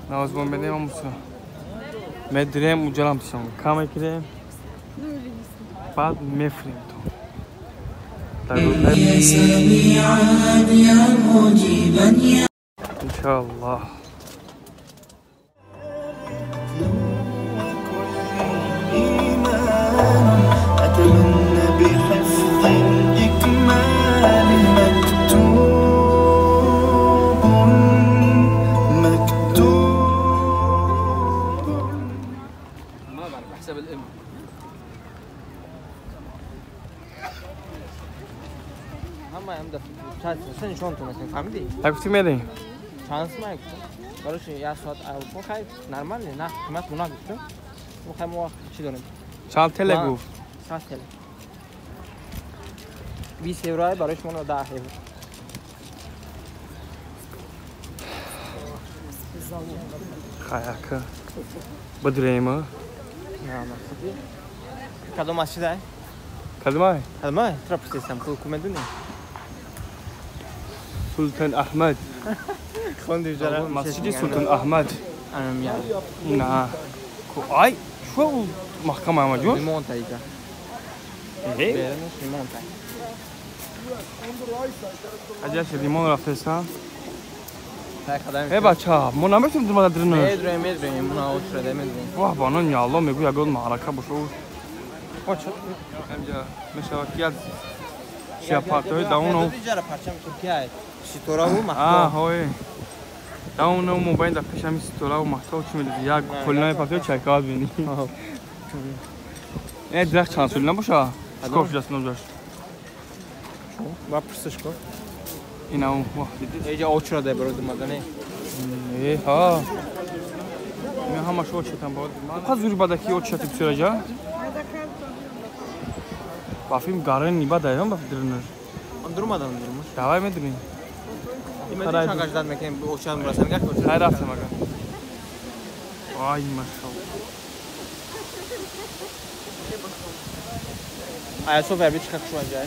Намозбон бедем амуса. Медрем уҷалам сам. Кам мекунем. Баъд мефрем то. Иншаллоҳ. Так гуфти мерем? Чанд сум гуфтам? Короче, як соат мо хай нормально, на қимат мо нагуфтем. Мо хай мо чӣ дорем? Чанд теле гуфт? 100 теле. 20 евро барои шумо 10 евро. Хай ака. Бадурем? На, на. Кадом масҷид ай? Кадом ай? Кадом ай? Тура пурсидам, ку медонӣ? Султан Аҳмад. Масҷиди Султан Аҳмад. На. Ай, чӯ маҳкама ама ҷо? Ремонт айга. Ремонт. Аҷа ремонт рафтесан. Э бача, мо наметонем думада дрина. Медроем, медроем, мо наочрада медроем. Ваҳ, банон я Аллоҳ мегӯ ягон маърака бошо. Бача, ҳамҷа мешавад ки як шияпартои давоно. Парчами Туркия ситораву маҳтоб. Ҳой. Давоно мобайн дар пешами ситораву маҳтоб чӣ медиди? Як куллаи партои чайкават бинӣ. Э дарахт чанд соли набоша? Чикор шудааст нозаш? Ба пурсиш кун. Инау, ваҳ дидӣ? Эҷа очрада барои думадане. Э, ҳа. Ин ҳамаш очатан бод. Қа зури бадаки очати бисёраҷа? Бафим гарен ниба даём баф дринер. Он дурмадан дурмуш. Давай медрин. Имедин чанд гаждан мекунем очан мурасам гак очан. Хай рафтем ага. Ай машаллоҳ. Ая София бичка хушваҷай.